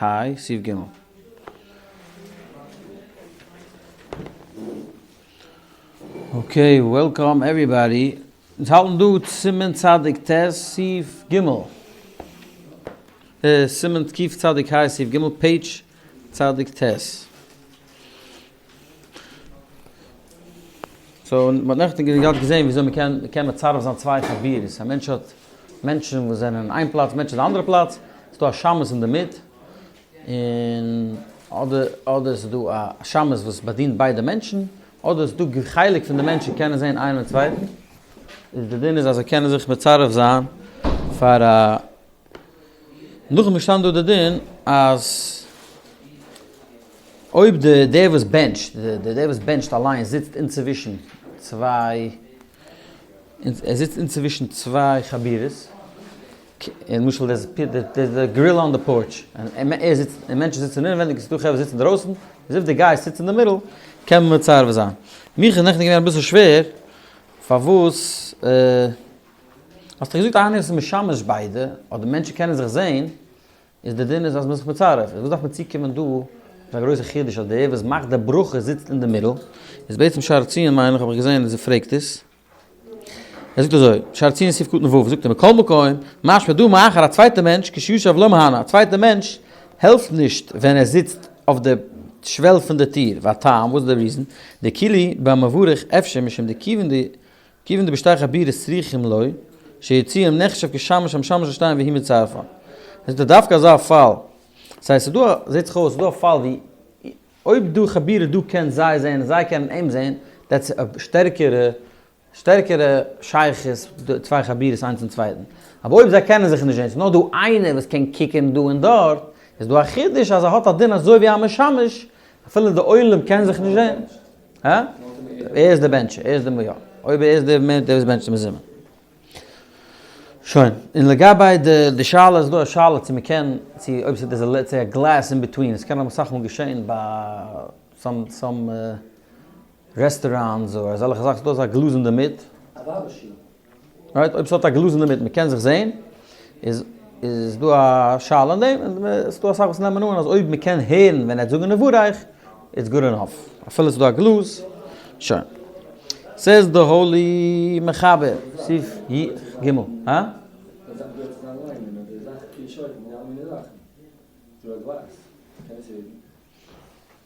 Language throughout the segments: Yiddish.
היי, סעיף ג'. Okay, welcome everybody. אונז האלטן דא סימן צדיק ט' סעיף ג'. סימן קוף צדיק ה' סעיף ג' page צדיק ט'. So מ'האט נעכטן געהאט געזען וויאזוי מ'קען מ'קען מצרף זיין צוויי חבורות, א מענטש האט מענטשן וואס זענען אין איין פלאץ, מענטשן אין די אנדערע פלאץ, ס'איז דא א שמש אינדערמיט, און אדער אדער ס'איז דא א שמש וואס באדינט ביידע מענטשן, אדער ס'איז דא חלק פון די מענטשן קענען זען איינעם דעם צווייטן, איז די דין איז אז זיי קענען זיך מצרף זיין פאר א. נאכדעם איז געשטאנען דא די דין אז אויב די דער וואס בענטשט, די דער וואס בענטשט אליין זיצט אינצווישן צוויי, ער זיצט אינצווישן צוויי חבורות, למשל דער איז די grill on the porch, און ער זיצט, און מענטשן זיצן אינעווייניג, ס'איז דא חברה זיצן אינדרויסן, as if די guy זיצט אין די middle, קען מען מצרף זיין. מיך איז נעכטן געווען אביסל שווער פארוואס. האסט דאך געזאגט איינער איז משמש ביידע, אדער מענטשן קענען זיך זעהן, איז די דין איז אז מ'איז זיך מצרף, איז וואס דארף מען צוקומען דא, איז א גרויסע חידוש אז דער וואס מאכט די ברכה זיצט אין די middle, איז בעצם שער ציון מיין איך האב איך געזעהן אז ער פרעגט עס, ער זאגט אזוי, שער ציון סעיף קטן ו' זאגט ער מכל מקום, משמע דא מאחר א צווייטע מענטש כשישב לא מהנה, א צווייטע מענטש העלפט נישט ווען ער זיצט אויף די שוועל פון די טיר, והטעם, וואס איז די reason, דכולהו במברך אפשר משום דכיוון די כיוון דבשתי חבורות צריכים לו שיוציאם נחשב כשמש המשמש לשתיהן והוא מצרפן. עס איז דא דווקא אזא פאל, ס'הייסט ס'איז דא א, זעט זיך אויס ס'איז דא א פאל ווי אויב דא חבורה דא קען זיי זען און זיי קענען אים זען, that's א שטערקערע שטערקערע שייכות די צוויי חבורות איינס צום צווייטן. אבער אויב זיי קענען זיך נישט זען, ס'איז נאר דא איינער וואס קען קוקען דא און דארט, איז דא א חידוש אז ער האט א דין אזוי ווי א משמש, אפילו די עולם קען זיך נישט זען. הא? ער איז די בענטשער, ער איז די יא. אויב ער איז די מענטש דער וואס בענטשט די מזומן. שוין. און לגבי די די שאלה איז דא א שאלה צו מ'קען צו אויב ס'איז דא let's say א glass in between, עס קען אסאך מאל געשען ביי some some restaurants אדער אזעלכע זאכן, ס'איז דא אזא גלאז אינדערמיט. Right, אויב ס'האט א גלאז אינדערמיט מ'קען זיך זעהן, איז איז דא א שאלה אין דעם, און ס'דא אסאך וואס נעמען אן אז אויב מ'קען הערן ווען ער האט זאגן נברך, it's good enough, אפילו ס'דא א גלאז, שוין. Says the holy מחבר, סעיף י ג, הא?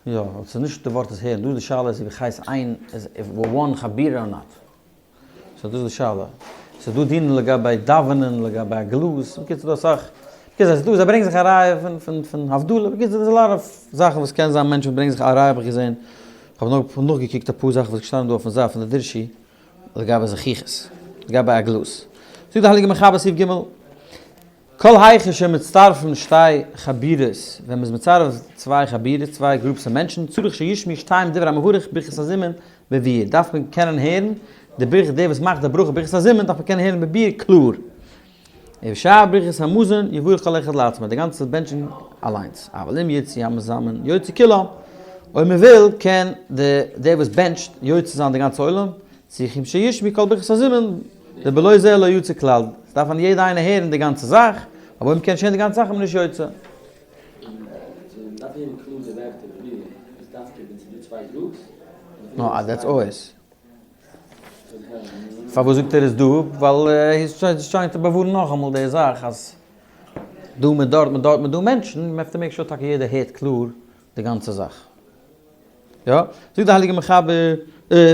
יא, ס'איז נישט די ווארט איז הערן, דא די שאלה איז אויב איך הייס איין, איז one חבורה or not. So דאס איז די שאלה. ס'איז דא דינים לגבי דאווענען, לגבי א גלאז, בקיצור דא אסאך, בקיצור ס'איז דא, זיי ברענגען זיך א ראיה פון פון פון הבדלה, בקיצור דא איז a lot of זאכן וואס קען זיין מענטשן ברענגען זיך א ראיה האב איך געזען, כ'האב נאר נאכגעקוקט אפאר זאכן וואס איז געשטאנען דא אויפן זייט פון די דרשי לגבי זכוכית, לגבי א גלאז. זאגט די הייליגע מחבר סעיף ג'. כל היכא שמצטרפין שתי חבורות, ווען מ'איז מצרף צוויי חבורות, צוויי groups פון מענטשן, צריך שישמעו שתיהם דברי המברך ברכת הזימון בביאור, דארף מען קענען הערן די ברכת, דער וואס מאכט די ברכה ברכת הזימון דארף מען קענען הערן בביאור קלאר. ובשאר ברכת המזון יברך כל אחד לעצמו, די גאנצע בענטשן אליינס, אבל אם ירצו המזמן יוציא כולם, אויב מ'וויל קען דער וואס בענטשט יוצא זיין די גאנצע עולם, צריכים שישמעו כל ברכת הזימון, דבלא זה לא יצא כלל, עס דארף יעדע איינער הערן די גאנצע זאך, אבער אויב מ'קען נישט הערן די גאנצע זאך איז מען נישט יוצא. נא, that's always. פארוואס זאגט ער עס דא? ווייל he's trying to באווארן נאכאמאל די זאך אז דא מיט דארט מיט דארט מיט דא מענטשן, מ'העף to make sure טאקע יעדער הערט קלאר די גאנצע זאך. יא, זאגט די הייליגע מחבר,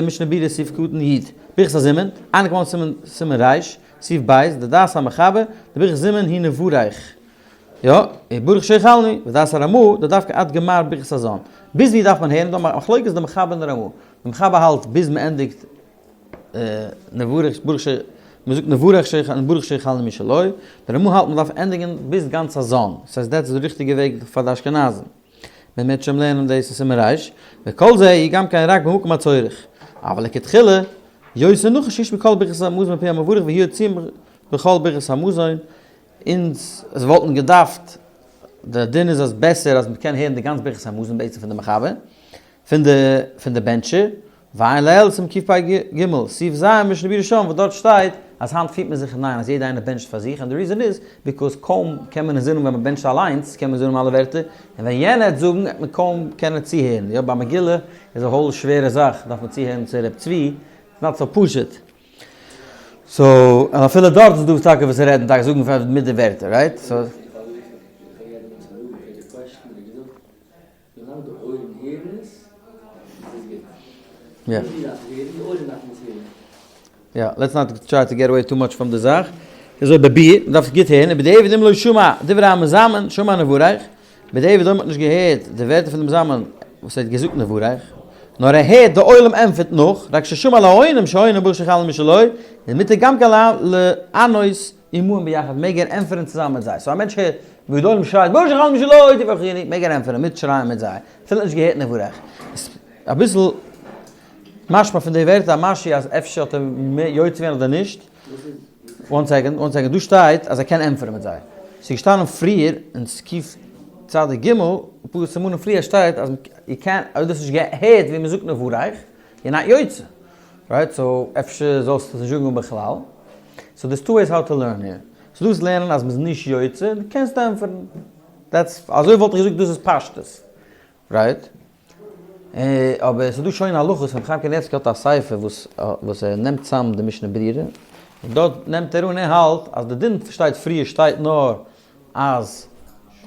משנה ברורה סעיף קטן י, ברכת הזימון, עיין כמובן סימן סימן ר', סעיף ב', די דעת המחבר, די ברכת זימון היא נברך. יא, ברוך שהאכלנו, ודעת הרמא, די דווקא עד גמר ברכת הזן. ביז ווי דארף מען הערן, דא מחלוקת די מחבר און די רמא. די מחבר האלט ביז מען ענדיגט נברך ברוך ש, מען זאגט נברך שהאכלנו ברוך שהאכלנו משלו, די רמא האלט מען דארף ענדיגן ביז גאנץ הזן, ס'הייסט דעטס איז די ריכטיגע וועג פאר די אשכנזים. מען וועט שוין לערנען דאס אין סימן ר', וכל זה היא גם כן רק במקום הצורך, אבל לכתחילה, יותר נכון שישמעו כל ברכת המזון מפי המברך ויהיו יוצאים בכל ברכת המזון, אונז וואלטן געדארפט, די דין איז אז בעסער אז מען קען הערן די גאנץ ברכת המזון בעצם פון די מחבר, פון די פון די בענטשער, ועיין לעיל סימן קפ ג, סעיף ז' משנה ברורה שם וואס דארט שטייט. אז היינט פירט מען זיך ניין אז יעדע איינער בענטשט פאר זיך, and the reason איז because קוים קען מען אינזינען ווען מען בענטשט אליינס קען מען אינזינען אלע ווערטער, און ווען יענער העט זאגן העט מען קוים קענען צוהערן, יא ביי מגילה איז א whole שווערע זאך דארף מען צוהערן צו ר' צבי, it's not so פשוט. so, און אפילו דארט איז דא טאקע וואס רעדן טאקע זאגן פאר מיט די ווערטער, right? so. יא. יא, let's not try to get away too much from די זאך. אזוי בביעור, מ'דארף גוט הערן, ובדיעבד אם לא שמע דברי המזמן, שמע נברך, בדיעבד אויב מ'האט נישט געהערט די ווערטער פון דעם מזמן וואס ער האט געזאגט נברך, נאר ער הערט די עולם ענטפערט נאך, רק ששמע לעונים שעונים ברוך שחל משלו, איז מותר גם כן לענות עמהם ביחד, מעג ער ענטפערן צוזאמען מיט זיי. so א מענטש הערט ווי די עולם שרייט ברוך שחל משלו, תברכוני, מעג ער ענטפערן, מיטשרייען מיט זיי, אפילו ער האט נישט געהערט נברך. אביסל משמע פון די ווערטער א משהו אז אפשר האט ער יוצא געווען אדער נישט. one second, one second, דא שטייט אז ער קען ענטפערן מיט זיי. ס'איז געשטאנען פריער אין קוף צדיק ג', אפאר סימנים פריער שטייט אז איר קען, אויב דו האסט נישט געהערט ווי מ'זאגט נברך, you're not יוצא. right? so אפשר זאלסטו עס נישט זאגן בכלל. so there's two ways how to learn here. ס'דא וואס לערנען אז מ'איז נישט יוצא, דו קענסט ענטפערן. that's, אזוי וואלט איך געזאגט דאס איז פשטות. right? אבער ס'איז דא שוין הלכות, רבי חיים קניבסקי האט א ספר וואס וואס ער נעמט צאם די משנה ברורה, און דארט נעמט ער אן ער האלט אז די דין שטייט פריער שטייט נאר אז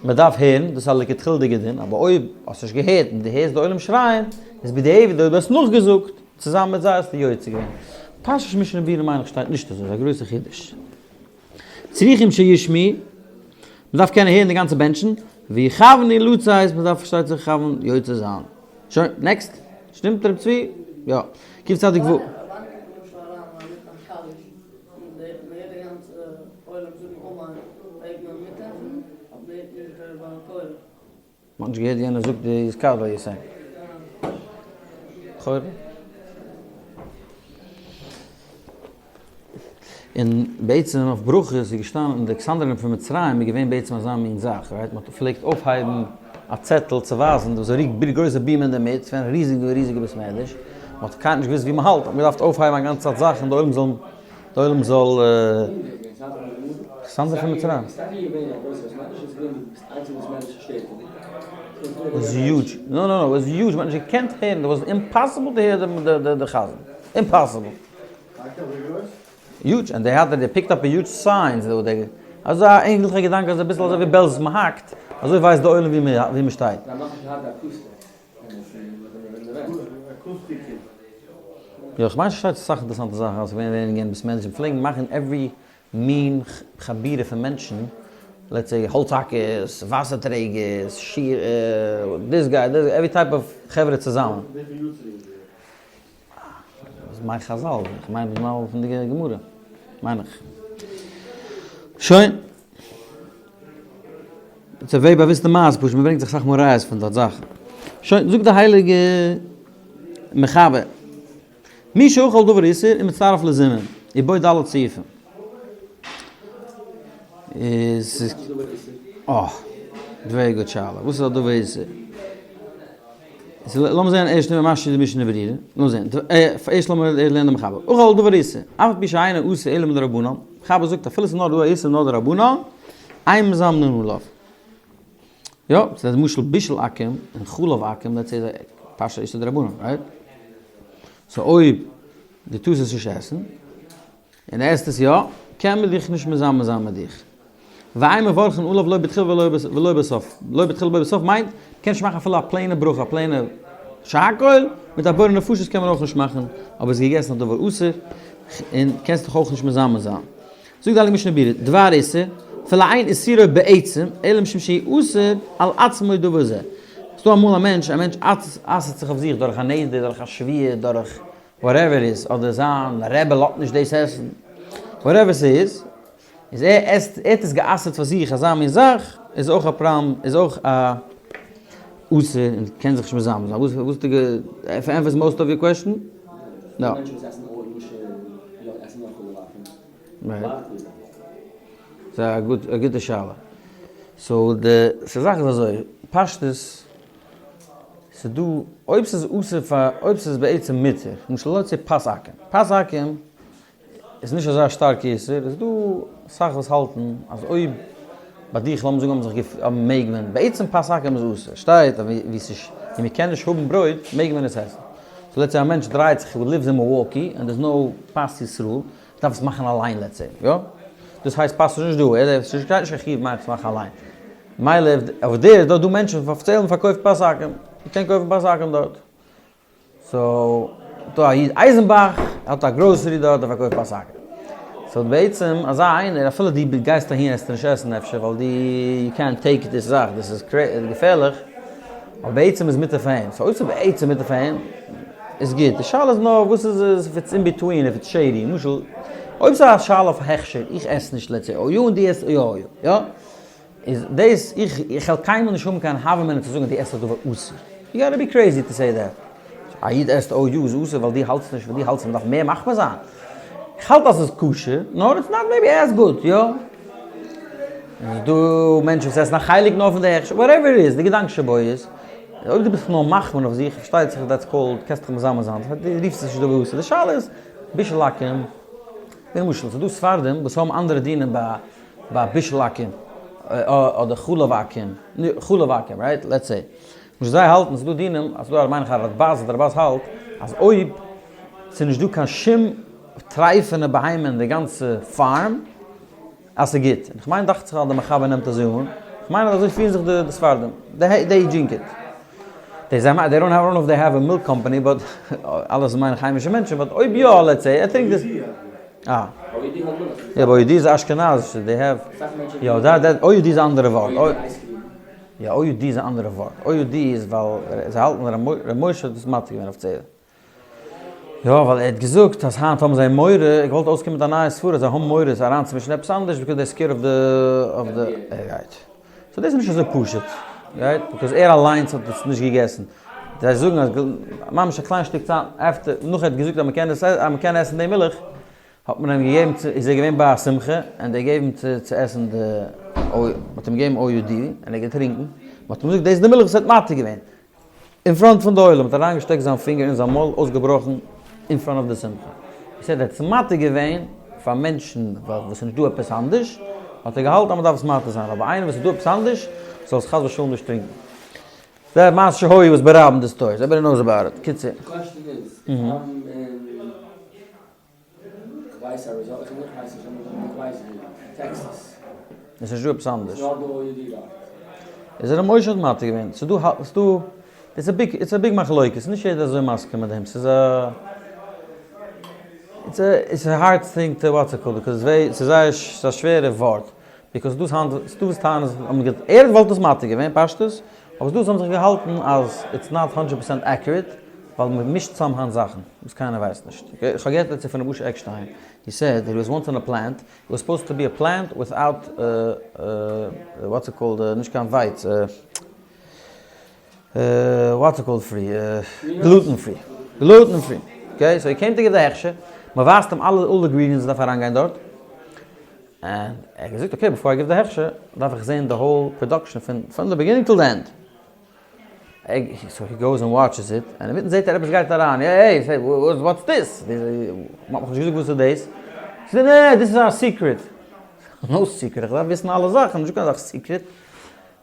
מען דארף הערן, דאס איז א לכתחילה'דיגע דין, אבער אויב האסט נישט געהערט און דו הערסט די עולם שרייען, איז בדיעבד אויב דו האסט נאכגעזאגט צוזאמען מיט זיי האסטו יוצא געווען. פשטות משנה ברורה מיין איך שטייט נישט אזוי, ס'איז א גרויסע חידוש. צריכים שישמעו, מ'דארף קענען הערן די גאנצע בענטשן, ויכוונו לצאת, מ'דארף פארשטייט זיך כוון יוצא זיין. שוין, next. שטימט ר' צבי? יא. קוף צדיק ו'. מ'האט נישט געהערט יענער זאגט די יזכר ויסעם. לכאורה. און בעצם אויף ברכות איז געשטאנען אין די אלכסנדרין פון מצרים איז געווען בעצם אזא מין זאך, right? מ'האט פלעגט אויפהייבן א צעטל צו ווייזן דאס איז א גרויסע בימה אינדערמיט, ס'איז געווען א ריזיגע ריזיגע בית מדרש, מ'האט קיינער נישט געוואוסט ווי מ'האלט, האט מען געדארפט אויפהייבן א גאנצע צייט זאכן די עולם זאל די עולם זאל. אלכסנדר פון מצרים. was huge. No, no, no, was huge. מ'האט נישט געקענט הערן. It was impossible to hear די חזן. Impossible. Huge. And they had they picked up a huge signs. אזא ענליכע געדאנק אזוי אביסל אזוי ווי בעלז מ'האקט. אזוי ווייסט די עולם ווי מ'שטייט. יא, כ'מיין ס'שטייט אסאך אינטערעסאנטע זאכן אז ס'געווען ווערן בית מדרש פלעגן מאכן every מין חבורה פון מענטשן, let's say האלץ האקערס, וואסער טרעגערס, שיר, this guy, this guy, every type of חברה צוזאמען. וויפיל יאר צוריק איז דאס? דאס מיין חזל, איך מיין בזמן פון די גמרא, מיין איך. שוין. ס'איז א ווערי באוויסטע מעשה, פשוט מ'ברענגט זיך אסאך מאל ראיות פון דארט זאכן. שוין, זאגט די הייליגע מחבר. מי שאכל דבר איסור און מצטרף לזימון, ובו ד' סעיפים. איז אה, very good שאלה. וואס איז א דבר איסור? לאמיר זען ערשט נעמען משהו די משנה ברורה. לאמיר זען. ערשט לאמיר לערנען די מחבר. אכל דבר איסור, אף על פי שאינו אסור אלא מדרבנן. מחבר זאגט אפילו ס'איז נאר דא א איסור נאר דרבנן, אין מזמנין עליו. יא, ס'איז למשל בישול עכו"ם און חלב עכו"ם, let's say איז א פשט איסור דרבנן, right? so אויב דו טארסט עס נישט עסן, און עסט עס יא, קען מען דיך נישט מזמן זיין מיט דיך. ואין מברכין עליו לא בתחילה ולא בסוף. לא בתחילה ולא בסוף מיינט, מ'קען נישט מאכן אפילו א plain ע ברכה, א plain ע שהכל, מיט א בורא נפשות קען מען אויך נישט מאכן, אבער עס איז געגעסן א דבר אסור, און קענסט דיך אויך נישט מזמן זיין. זאגט די הייליגע משנה ברורה, דבר איסור, אפילו אין איסורו בעצם, אלא משום שהוא אוסר על עצמו דבר זה. ס'דא אמאל א מענטש, א מענטש אסר'ט זיך אויף זיך דורך א נדר, דורך א שבועה, דורך whatever איז, אדער זיין רבי לאזט נישט דאס עסן, whatever ס'איז, איז ער עסט, ער האט עס גע'אסר'ט פאר זיך אזא מין זאך, איז אויך א פראבלעם, איז אויך א אסור און קען זיך נישט מזמן זיין. וואס וואס די ענטפערסט most of your question? יא. ס'איז א גוטע שאלה. so די זאך איז אזוי, פשטות, ס'איז דא, אויב ס'איז אסור פאר, אויב ס'איז בעצם מותר, למשל let's say פת עכו"ם, פת עכו"ם. איז נישט אזא שטארקע איסור, איז דא אסאך וואס האלטן אז אויב ביי דיך לאמיר זאגן האבן זיך געפ מעג מען, בעצם פת עכו"ם איז אסור, שטייט אז ווי ס'איז ווי מ'קען נישט האבן ברויט מעג מען עס עסן. so let's say א מענטש דרייט זיך he lives in Milwaukee and there's no פת ישראל, דארף עס מאכן אליין let's say, יא? דאס הייסט פת איז נישט דא, ער איז נישט קיין חיוב מאכן עס מאכן אליין. מילא אויף דער איז דא דא מענטשן וואס פארציילן פארקויפט פת עכו"ם, מ'קען קויפן פת עכו"ם דארט. so דא א איד אייזענבאך האט א גראסערי דארט ער פארקויפט פת עכו"ם. so בעצם אזא איינער אפילו דו גייסט אהין עסטו נישט עסן אפשר ווייל דו יו קענט טעיק דיס זאך דאס איז געפערליך, אבער בעצם איז מותר פאר אים, so אויב ס'איז בעצם מותר פאר אים איז גוט, די שאלה איז נאר וואס איז עס if it's in between if it's shady, למשל אויב ס'איז א שאלה אויף הכשר איך עס נישט let's say OU און דו עסט יא OU יא? איז דאס איך איך וועל קיינמאל נישט האבן קיין הוה אמינא צו זאגן אז דו עסט א דבר אסור. you gotta be crazy to say that. א איד עסט OU איז אסור ווייל דו האלטסט נישט ווייל דו האלטסט אז מ'דארף מער מחמיר זיין. איך האלט אז ס'איז כשר, נאר it's not maybe as good, יא. איז דא מענטשן וואס עסן א חלק נאר פון די הכשר, whatever it is, די געדאנק שבו איז, אויב דו ביסט נאר מחמיר אויף זיך, פארשטייט זיך that's called, קענסט דיך מזמין זיין, דו רופסט עס נישט דבר אסור. די שאלה איז, בישול עכו"ם, למשל, ס'איז דא ספרדים וואס האבן אנדערע דינים ביי ביי בישול עכו"ם, אדער חלב עכו"ם, חלב עכו"ם, right? let's say. וואס זיי האלטן, ס'איז דא דינים, אז ס'דא מיין איך א רדב"ז, דער רדב"ז האלט אז אויב ס'איז נישט דא קיין שום טרייפענע בהמה אין די גאנצע farm, אז ס'איז גוט. און כ'מיין דאכט זיך אז דער מחבר נעמט אזוי אן. כ'מיין אז אזוי פירן זיך די ספרדים. they drink it. they זיי they don't have, I don't know if they have a milk company, but אלעס מיין איך היימישע מענטשן, but אויב יא, let's say, ער טרינקט עס. אה. יא אבער OUD איז אשכנזישע, they have, יא דא דא OUD איז א אנדערע ווארט, יא OUD איז א אנדערע ווארט, OUD איז ווייל זיי האלטן ר' משה האט עס מתיר געווען אפיציעל. יא ווייל ער האט געזאגט אז היינט האבן זיי מורא, ער געוואלט אויסקומען מיט א נייע סברה זיי האבן מורא עס אריינצומישן עפעס אנדערש because they scared of the of the right. so דאס איז נישט אזוי פשוט, right? because ער אליינס האט עס נישט געגעסן. זיי זאגן אז ממש א קליין שטיק צייט after, נאך ער האט געזאגט אז מען קען עס אז מען קען עסן די מילך, האט מען אים געגעבן צו, איז ער געווען ביי א שמחה, און די געבן צו צו עסן די, מען האט אים געגעבן OUD, און ער האט געטרינקן, מען האט אים געזאגט דאס איז די מילך וואס ער האט מתיר געווען. אין front פון די עולם האט אריינגעשטעקט זיין פינגער אין זיין מויל אויסגעבראכן אין front of די שמחה. ער said ער האט עס מתיר געווען פאר מענטשן וואס איז נישט דא עפעס אנדערש, האט ער געהאלטן אז מען דארף עס מתיר זיין, אבער איינער וואס איז דא עפעס אנדערש זאל עס חס ושלום נישט טרינקען. זה מעשה שהי' וואס ברבים די stories, everybody knows about it. קיצור. די question איז, if I'm in כ'ווייס אריזאנע, איך ווייס נישט, איך ווייס וואו, טעקסאס. עס איז נישט דא עפעס אנדערש. ס'איז נאר דא OUD דארט. איז ר' משה האט מתיר געווען. ס'איז דא, ס'איז דא, it's a big, it's a big מחלוקת, נישט יעדער איז אזוי מסכים מיט דעם, ס'איז א, it's a, it's a hard thing to what's it called, because it's very, ס'איז זייער, ס'איז א שווערע ווארט, because דאס היינט, ס'איז דא וואס טענה'ן אז האבן געזאגט, ער וואלט עס מתיר געווען, פשטות, אבער ס'איז דא וואס האבן זיך געהאלטן אז it's not hundred percent accurate, ווייל מ'מישט צאם היינט זאכן וואס קיינער ווייסט נישט. איך האב געהערט לעצטענס פון ר' אשר עקשטיין, he said he was once in a plant, it was supposed to be a plant without what's it called, נישט קיין ווייץ, what's it called free, gluten free, gluten free, okay, so he came to give די הכשר, מ'ווייזט אים אלע all ingredients וואס דארף אריינגיין דארט, און ער האט געזאגט okay before I give די הכשר דארף איך זעהן די whole production פון פון די beginning till די end. so he goes and watches it, און אינמיטן זעהט ער עפעס גייט אריין, hey hey what's this? מ'האט מיך נישט געזאגט וואס איז דאס? זאגט ער נע דאס איז א secret. no secret, איך דארף וויסן אלע זאכן, נישטא קיין זאך secret.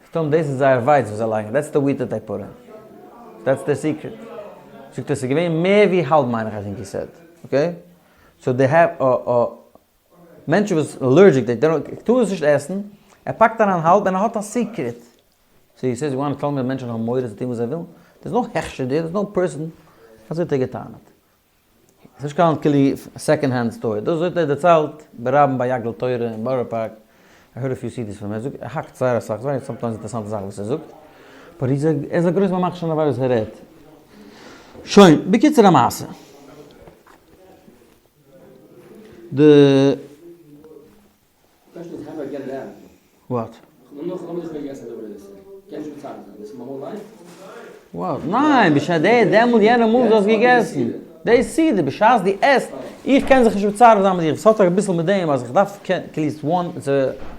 זאגט אים דאס איז זייער ווייץ וואס זיי לייגן, that's the wheat that they put in, that's the secret. זאגט ער ס'איז געווען מער ווי האלב מיין איך I think he said, okay? so they have א מענטשן וואס allergic they don't טאר עס נישט עסן, ער פאקט אריין האלב און ער האט א secret. so you says you want tell me אז מענטשן האבן מורא צו טון וואס זיי ווילן? דער איז no הכשר דער איז no person. אזוי האט ער געטענה'ט. ס'איז נישט קיין כאילו second hand story. דאס האט ער דערציילט ברבים ביי יגדיל תורה אין בארא פארק. I heard a few CDs פון אים. ער זאגט, ער האקט זייער אסאך, זייער sometimes אינטערעסאנטע זאכן וואס ער זאגט. but ער איז א גרויסער מכשיר אויף וואס ער רעדט. שוין, בקיצור המעשה. די. what? what? ניין, בשעת די דעמאלט יענע מאל דו האסט געגעסן. די סעודה, בשעת דו עסט, איך קען זיך נישט מצרף זיין מיט דיר, ס'האט אביסל מיט דעם אז איך דארף at least one,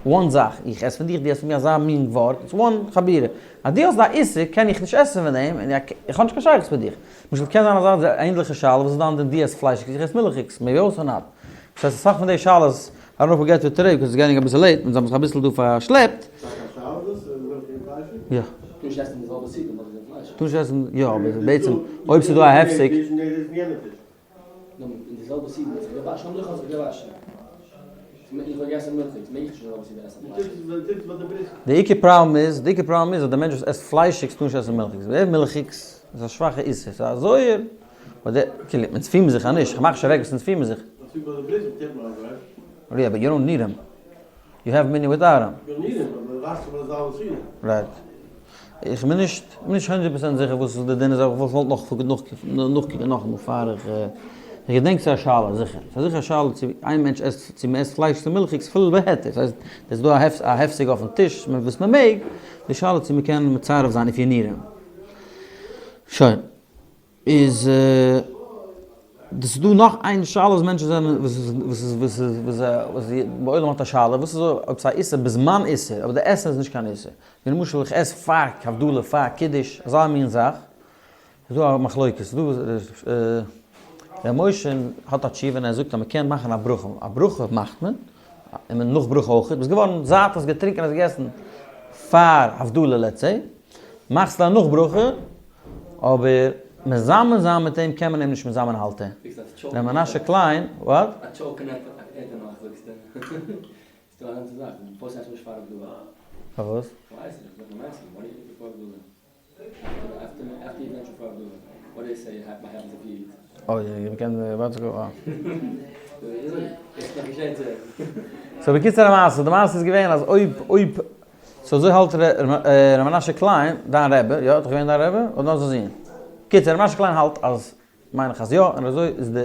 one זאך, איך עס פון דיך, דו עסט פון מיר אזא מין ווארט, it's one חבורה. אז דו האסט א איסור קען איך נישט עסן פון דעם, און איך האב נישט קיין שייכות מיט דיך. למשל קען זיין אזא ענדליכע שאלה, וואס איז דיין דין דו עסט פליישיגס איך עס מילכיגס, maybe also not. דאס הייסט אסאך פון די שאלות, I don't know if we get to today because it's getting אביסל late, אונז האבן זיך אביסל דא פארשלעפט. יא. טאר נישט עסן די זעלבע סעודה מילכיג און פליישיג. טאר נישט עסן, יא, אבער בעצם אויב ס'איז דא א הפסק. די עיקר פראבלעם איז, די עיקר פראבלעם איז אז די מענטש וואס עסט פליישיגס טאר נישט עסן מילכיגס, ווייל מילכיגס איז א שוואכע איסור, ס'איז א זויער, אבער די, כאילו, אונז פירן זיך אז נישט, כ'מאך נישט אוועק וואס אונז פירן זיך. יא, but you don't need 'em. You have מנין without 'em. Right. איך בין נישט, איך בין נישט הונדערט פראצענט זיכער וואס די דין איז אבער איך וואלט נאך נאכקוקן נאכאמאל פאר איך, איך געדענק ס'איז א שאלה זיכער, ס'איז זיכער א שאלה צו איין מענטש עסט, צו מ'עסט פלייש צו מילכיגס אפילו בהיתר, ס'הייסט ס'איז דא א הפסק אויפן טיש וואס מ'מעג, די שאלה צו מ'קען מצרף זיין if you need 'em. שוין. איז דאס איז דא נאך איין שאלה וואס מענטשן זענען וואס איז וואס איז וואס איז וואס וואס די עולם האט א שאלה וואס איז אויב ס'איז א איסור בזמן איסור אבער די עסן איז נישט קיין איסור ווי למשל איך עס פאר הבדלה פאר קידוש אזא מין זאך איז דא א מחלוקת איז דא ר' משה האט א תשובה און ער זאגט אז מ'קען מאכן א ברכה א ברכה מאכט מען און מען נאך ברכה אויך ביסט געווארן זאט האסט געטרינקען האסט געגעסן פאר הבדלה let's say מאכסטו א נאך ברכה אבער מזמן זיין מיט אים קען מען אים נישט מזמן האלטען. ר' מנשה קליין, what? א טשאלקענעט ער דערנאך זאגסטו. ס'דא א גאנצע זאך, פארוואס עסט מען נישט פאר הבדלה? פארוואס? כ'ווייס נישט, זאג מיר מעשה, what do you eat before הבדלה? After you mention for הבדלה, what do you say what happens if you eat? אוי, יא, מ'קען, ווארט זיך אויף. So בקיצור המעשה, די מעשה איז געווען אז אויב, אויב so אזוי האלט ר' מנשה קליין, דיין רבי, יא? איז דאך געווען דיין רבי? אדער נאר זיין זון? קיצור, ר' מנשה קליין האלט אז, מיין איך אז יא, און אזוי איז די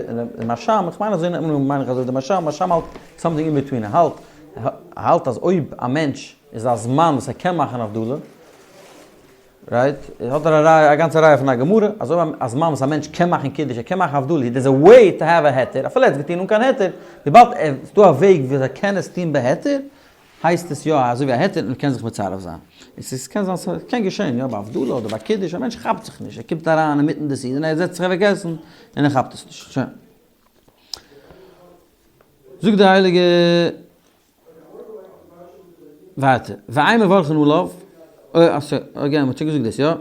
מהרש"ם, איך מיין אזוי נעמט מען אן, מיין איך אזוי די מהרש"ם, מהרש"ם האלט something in between, ער האלט, ער האלט אז אויב א מענטש איז א זמן וואס ער קען מאכן הבדלה, right? האט ער א ראיה, א גאנצע ראיה פון א גמרא, אז אויב א זמן וואס א מענטש קען מאכן קידוש, ער קען מאכן הבדלה, there is a way to have a היתר, אפילו ער האט עס געטון אן קיין היתר, וויבאלד עס איז דא א וועג ווי אזוי ער קען עס טון בהיתר, הייסט עס יא אזוי ווי א היתר און מ'קען זיך מצרף זיין. עס איז קען זיין ס'קען געשען יא ביי הבדלה אדער ביי קידוש א מענטש כאפט זיך נישט ער קומט אריין אינמיטן די סעודה און ער זעצט זיך אוועק עסן און ער כאפט עס נישט. שוין. זאגט די הייליגע ווייטער ואין מברכין עליו אוי אה sorry again מ'האט שוין געזאגט דאס יא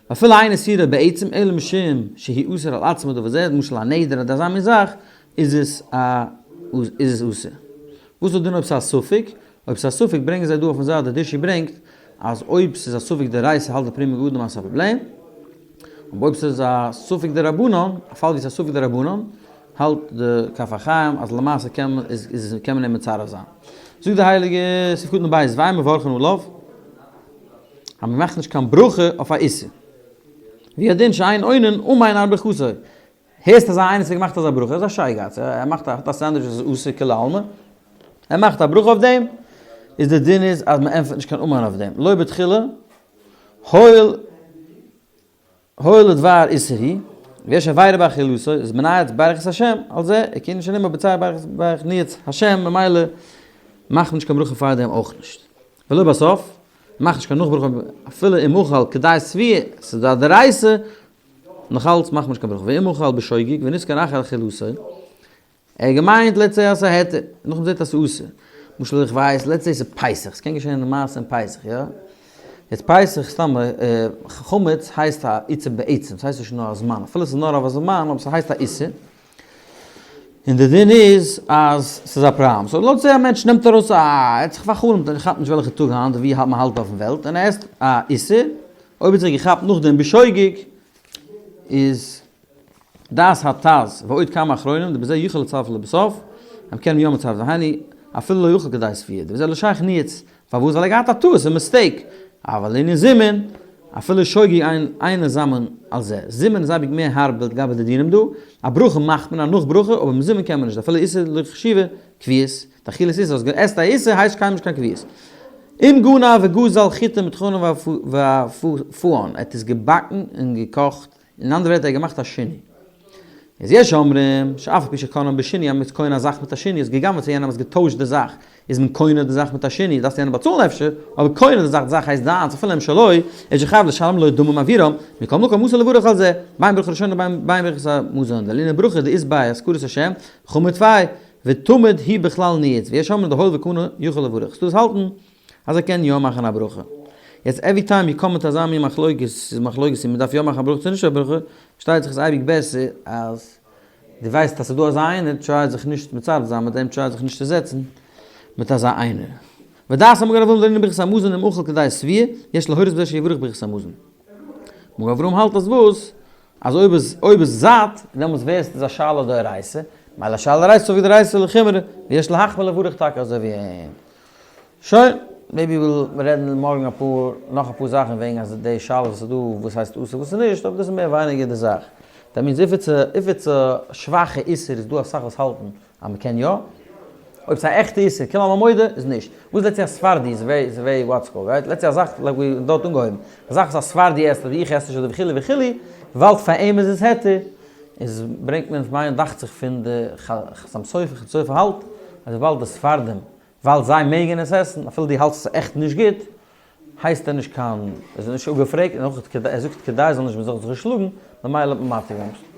ואפילו אין איסורו בעצם אלא משום שהוא אסר על עצמו דבר זה למשל א נדר אדער אזא מין זאך איז עס א איז עס אסור. וואס איז דער דין אויב ס'איז א ספק? אויב ס'איז א ספק ברענגען זיי דא אויפן זייט די דרשו ברענגט אז אויב ס'איז א ספק דאורייתא האלט די פרי מגדים אז ס'איז א פראבלעם, אבער אויב ס'איז א ספק דרבנן, א פאל ווי ס'איז א ספק דרבנן, האלט די כף החיים אז למעשה קען מען איז קען מען אים מצרף זיין. זאגט די הייליגע סעיף קטן ב' ואין מברכין עליו אז מ'מאכט נישט קיין ברכה אויף א איסור. והוא הדין שאין עונין אמן על ברכתו. הערסט אזא איינער וואס האט געמאכט אזא ברכה, ער איז א שייגעץ, ער מאכט א, האט א סענדוויטש וואס איז אסור כולי עלמא, ער מאכט א ברכה אויף דעם, איז די דין איז אז מען ענטפערט נישט קיין אמן אויף דעם, לא בתחילה, הואיל הואיל לדבר איסור הוא, ויש עבירה באכילתו, איז מניעת ברכת השם, על זה, כענין שנאמר בצער ברך ניאץ השם, ממילא מאכט מען נישט קיין ברכה פאר דעם אויך נישט. ולא בסוף, מאכט נישט קיין נאך ברכה אפילו אם אכל כדי שביעה, ס'איז דא א דאורייתא, נאך אלץ מאכט מען נישט קיין ברכה, ואם אכל בשוגג ונזכר אחר אכילתו, ער האט געמיינט let's say אז ס'איז א היתר, נאכדעם זעט ער אז ס'איז אסור, למשל איך ווייס let's say ס'איז פסח, ס'קען געשען די מעשה אין פסח יא, יעצט פסח סתם חמץ הייסט א איסור בעצם, ס'הייסט נישט נאר א זמן, אפילו ס'איז נאר אויף א זמן אבער ס'הייסט א איסור, און די דין איז אז ס'איז א פראבלעם, so let's say א מענטש נעמט ארויס א, ער האט זיך פאר'חלומ'ט ער כאפט נישט וועלכע טאג היינט ווי מ'האלט אויפן וועלט, און ער עסט א איסור, אויב האט זיך געכאפט נאכדעם בשוגג איז דעת הט"ז ועוד כמה אחרונים דבזה יוכל לצרף לבסוף, הם קענען יא מצרף זיין היינו אפילו לא יוכל כדי שביעה דבזה לא שייך ניאוץ, פארוואס ווייל ער האט געהאט א טעות א mistake, אבל לענין זימון אפילו שוגג אין אינו מזמן על זה, זימון איז אייביג מער הארב לגבי די דינים דא, א ברכה מאכט מען א נאך ברכה אבער מזומן קען מען נישט אפילו איסור לא חשיבה קביעות, די אכילת איסור, האסט גע'עסט א איסור הייסט קיינמאל נישט קיין קביעות. אם גנב וגזל חיטים וטחנין ואפאן, ער האט עס געבאקן און געקאכט, אין אנדערע ווערטער ער האט געמאכט א שינוי. איז יש אומרים, שאף על פי שקנאן בשינוי, אז מען איז קונה א זאך מיט א שינוי, האסט גע'גנב'ט פון יענעם האסט געטוישט די זאך, איז מען קונה די זאך מיט א שינוי, דארפסט יענעם באצאלן אפשר, אבער קונה די זאך, די זאך הייסט דיינס אפילו אם שלו, איז שחייב לשלם לו דמים עבורם, מכל מקום אסור לברך על זה, בין ברכה ראשונה בין ברכת המזון, דלענין ברכה דאית ביה הזכרת השם, חמור טפי. ותמיד היא בכלל ניאוץ, ויש אומרים דהואיל וקנה יכול לברך, ס'דא וואס האלטן אז ער קען יא מאכן א ברכה. יעצט every time you come מיט אזא מין מחלוקת, ס'איז מחלוקת צו מ'דארף יא מאכן א ברכה צו נישט א ברכה, פארשטייט זיך איז אייביג בעסער אז דו ווייסט אז ס'איז דא אזא איינער, try זיך נישט מצרף זיין מיט אים, try זיך נישט צו זעצן מיט אזא איינער. ודעת המגן אברהם לענין ברכת המזון אם אכל כדי שביעה, יש להורות בזה שיברך ברכת המזון. מגן אברהם האלט אז וואס? אז אויב איז אויב איז זאט, דעמאלטס ווערט עס א שאלה דאורייתא, מילא שאלה דאורייתא ספק דאורייתא לחומרא, ויש להחמיר לברך טאקע אזוי ווי אים. שוין, maybe we'll רעדן מארגן אפאר, נאך אפאר זאכן וועגן אז די שאלה וואס איז דא, וואס הייסט אסור וואס איז נישט, אבער דאס איז מער ווייניגער די זאך. that means if it's a, if it's a שוואכע איסור איז דא אסאך וואס האלטן אז מ'קען יא. אויב ס'איז א עכטע איסור, כולי עלמא מודה, איז נישט. וואס let's say א ספרדי איז very, איז very what's called, right? let's say א זאך, like ווי דארט אנגעהויבן, א זאך וואס א ספרדי עסט אדער איך עס נישט אדער וכו' וכו', ווייל פאר אים איז עס היתר, איז ברענגט מען, כ'מיין דאכט זיך פון די חתם סופר, חתם סופר האלט אז וויבאלד די ספרדים ווייל זיי מעגן עס עסן, אפילו דו האלטסט עס איז עכט נישט גוט, הייסט ער נישט קיין, איז ער נישט אפגעפרעגט, און אויך כדי, ער זאגט כדי זאל נישט מען זאל זיך נישט שלאגן, ממילא האט מען מתיר געווען.